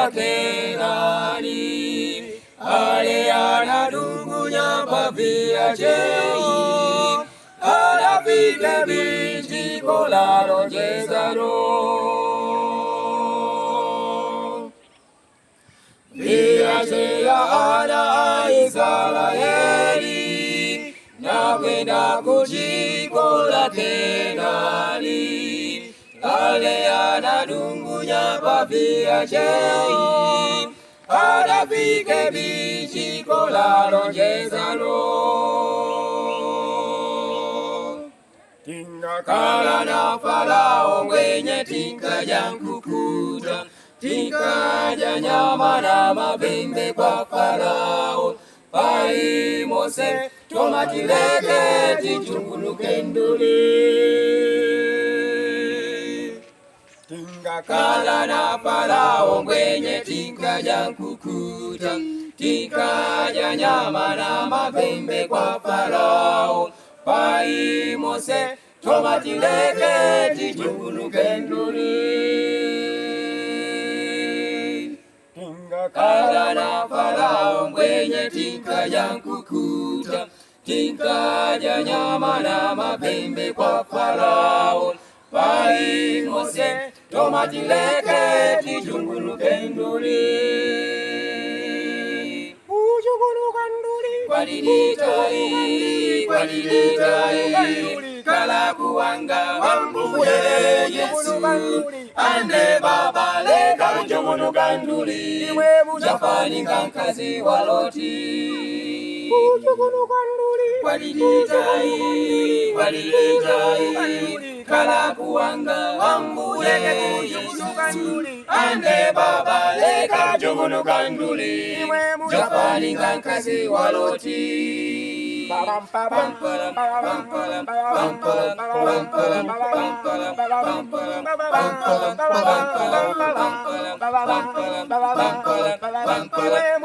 la Kenani. Ale anadungunya pavia chei, adafike bijiko la lonjezano. Viacheya ana a Israeli na kwenda kujiko la Kenani. Ale anadungunya pavia chei, adafike bijiko la lonjezano. Tingakala na Farao mwenye tinkaja nkukuta, tinkaja nyama na mavimbe kwa Farao. Pai Mose tomatileke tichunguluke nduli. Tingakala na Farao mwenye tinkaja nkukuta, tinkaja nyama na mavimbe kwa Farao. Pai Mose tomatileke tichunguluke nduli. Tingakala na Farao mwenye tinkaja nkukuta, tinkaja nyama na mapembe kwa Farao. Pai Mose tomatileke tichunguluke nduli. Kwalilitai, kwalilitai, kala kuwanga wambuye Yesu. Ande baba leka njunguluka nduli, jafaninga nkazi wa Loti. Kwalilitai, kwalilitai, kala kuwanga wambuye Yesu. Ande baba leka njunguluka nduli, jafaninga nkazi wa Loti.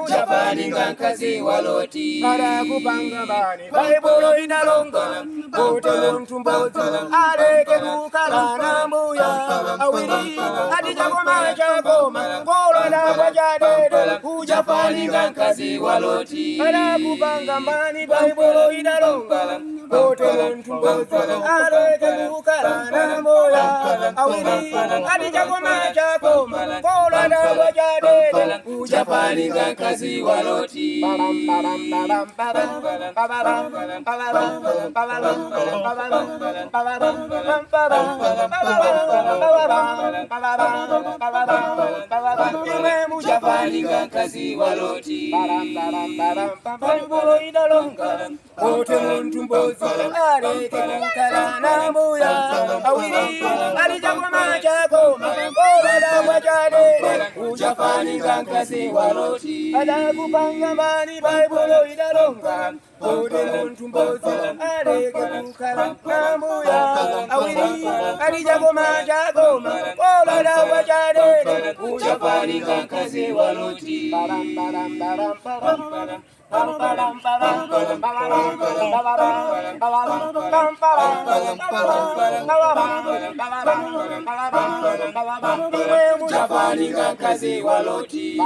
Jafaninga nkazi wa Loti. Kupanga bani Baibulu inalonga kuti muntu mbodzi aleke kukala na mbuya awiri ati chakoma chakoma ngolonda kwa chadede. Jafaninga nkazi wa Loti. Kupanga mbani Baibulu inalonga kuti muntu mbodzi aleke kukala na mbuya awiri ati chakoma chakoma ngolonda kwa chadede. Jafaninga nkazi wa Loti. Jafaninga nkazi wa Loti. Baibulu inalonga kuti muntu mbodzi aleke kukala na mbuya awiri ati chakoma chakoma ngolonda kwa chadede. Jafaninga nkazi wa Loti. Kupanga mbani Baibulu inalonga kuti muntu mbodzi aleke kukala na mbuya awiri ati chakoma chakoma ngolonda kwa chadede. Jafaninga nkazi wa Loti. Jafaninga nkazi wa Loti.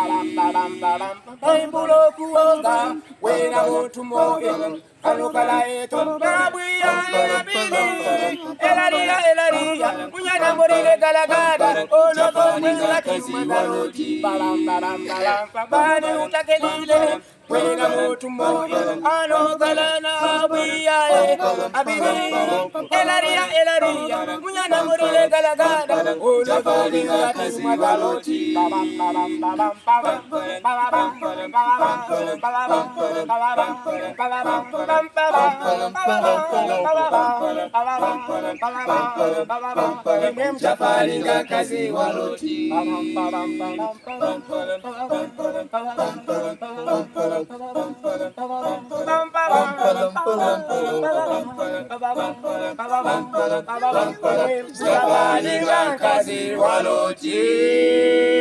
Baibulu kuonga wena muntu moyo anukala eto nabwiya elabili elaria elaria munyana murile galagada Jafaninga nkazi wa Loti. bani utakelile wena muntu moyo anokala nabwiya abili elaria elaria munyana murile galagada. Jafaninga nkazi wa Loti. Jafaninga nkazi wa Loti. Jafaninga nkazi wa Loti.